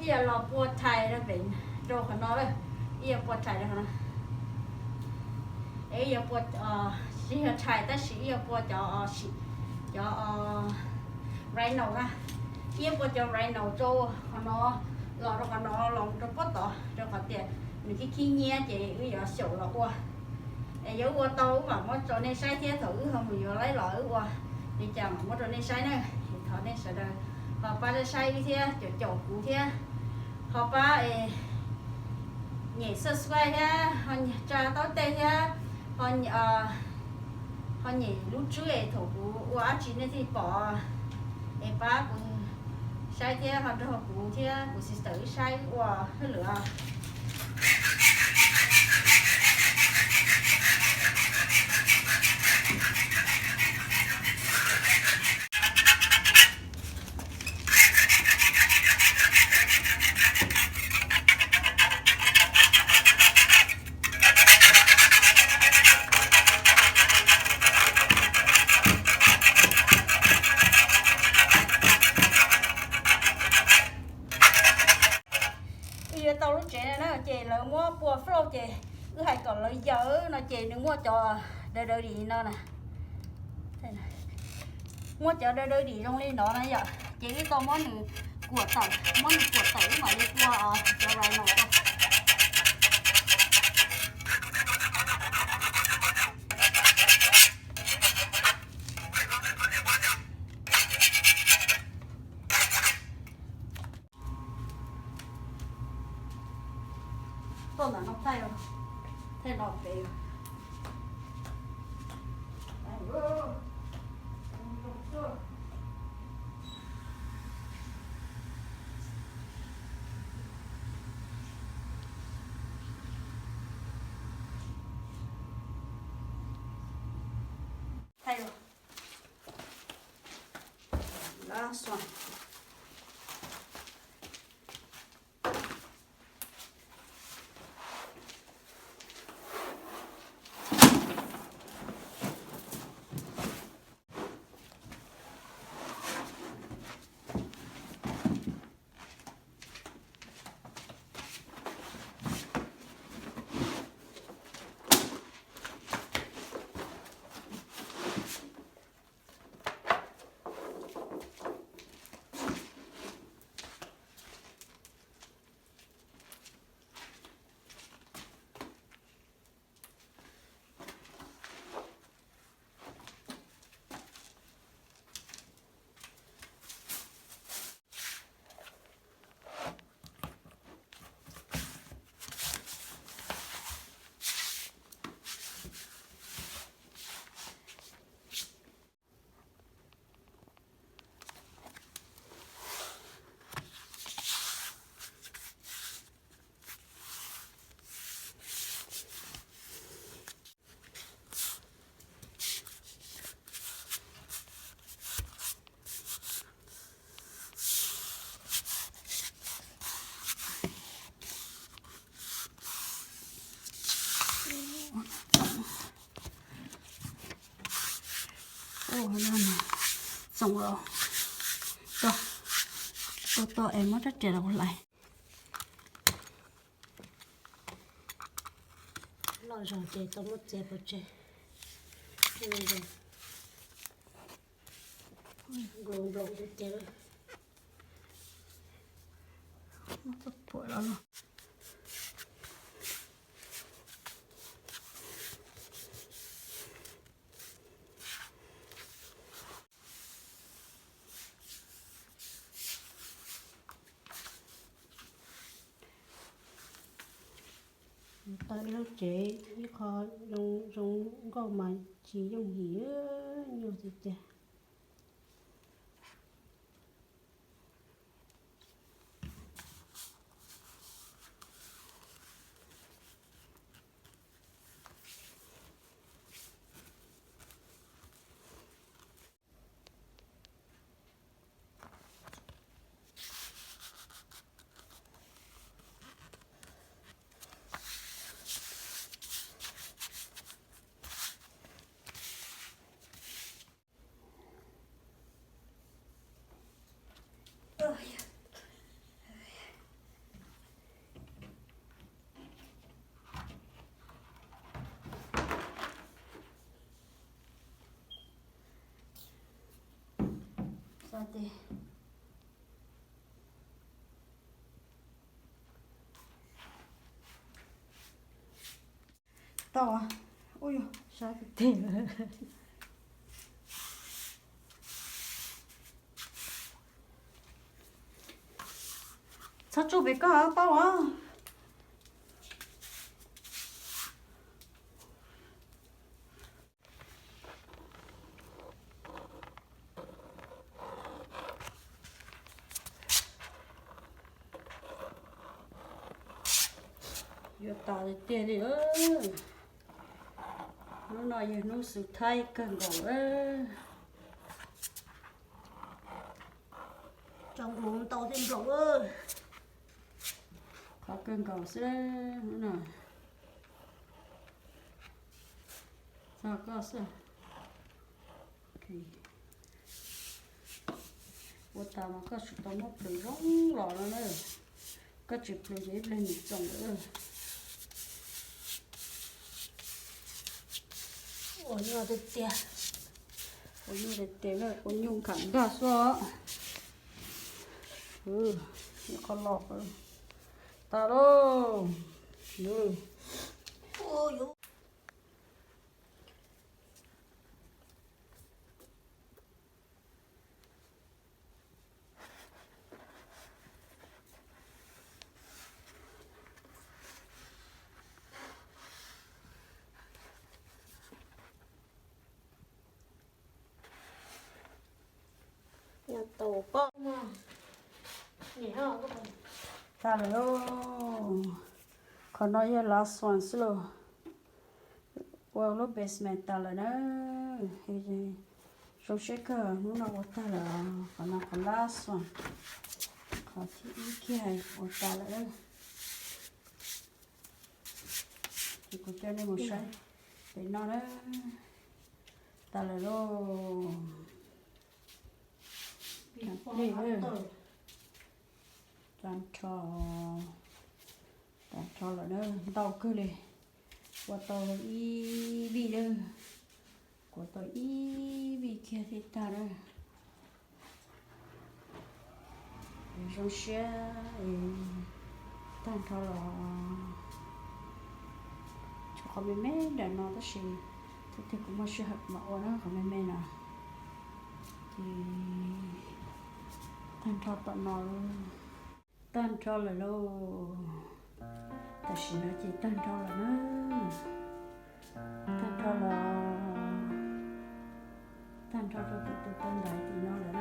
Ib yam los pua thais rau pem, rau qhov no lawm, ib yam pua thais rau qhov no. Es ib yam pua, tsis yog thais tab sis ib yam pua cov, cov rhino na, ib yam pua cov rhino rau qhov no, los rau qhov no los rau pob tod rau qhov tias nws khib khib nyiab ces wb yuav xyaum los ua. Es yuav ua tau wb mam muab rau nej saib thiab thaum wb ho mus yuav laib los wb ua li cas mam muab rau nej saib na. Thov nej sawv daws ho pab saib wb thiab caum caum kuv thiab, ho pab es nyem subscribe thiab ho tsa taub teg thiab ho nyem lub tswb es thaum kuv ua dab tsi nej thiaj pom. Es pab kuv saib thiab ho nrog kuv thiab kuv sister wb saib ua hauj lwm. Wb yuav tau lub tsev no na ces lawv muab pua flauj ces wb hais kom lawv yawm no ces nws muaj cov daw daw dim no na. Muaj cov daw daw dim zoo li no na yom, ces wb tau muab nws kuam tawm, muab nws kuam tawm wb mam li pua cov rhino. Tuaj ntawm no thaij, thaij no pem. Thaij, lab xua. Ua no txoom los, to, to es muab rab riam los hlais. Loj zog ces tau muab txiav pov tseg. Nploos nploos ces muab txoj phuam los. Tau ib lub tsev ib qho zoo zoo nkauj mas tsis yooj yim, nyuaj tiag tiag. Ces tau, ub yog sab tiag tiag. Txhob tsuj pem koj tau os. Yuav tas tiag tiag li. Hnub no yog hnub xus thaib kawg nkaus. Tso nkaus ntau thiab nplaum. Qhov kawg nkaus xwb hnub no. Txog koj xwb. Ua tas mas koj tsis tau muab plhws zoo los no na. Koj tsis plhws ces ib pliag nws txoom lawm. Ua nyuaj tiag tiag. Ua nyuaj tiag tiag, ua nyuaj nkham nrag xwb. Qhov los tas lauj. Tag lawm lauj. Qhov no yog last one xwb lauj. Ua lub basement tas lawm na. Zoo siab kawg, hnub no ua tag lawm. Qhov no qhov last one, qhov thib ib kiag ua tas lawm. Ces kuv coj nej mus saib pem no na. Tas lawm lauj. Tag nrho, tag nrho lawm na, ntau kawg li. Ua tau ib vij na, kuav tau ib vij kiag thiaj tag na. Zoo siab, tag nrho los. Tshuav qhov me me nram no tab sis thaum twg kuv muaj sij hawm mam ua na qhov me me no. Ces tag nrho tom no. Tag nrho lawm lauj. Tam sim no ces tag nrho lawm na. Tag nrho los, tag nrho rau tus tus tau ntais tim no lawm.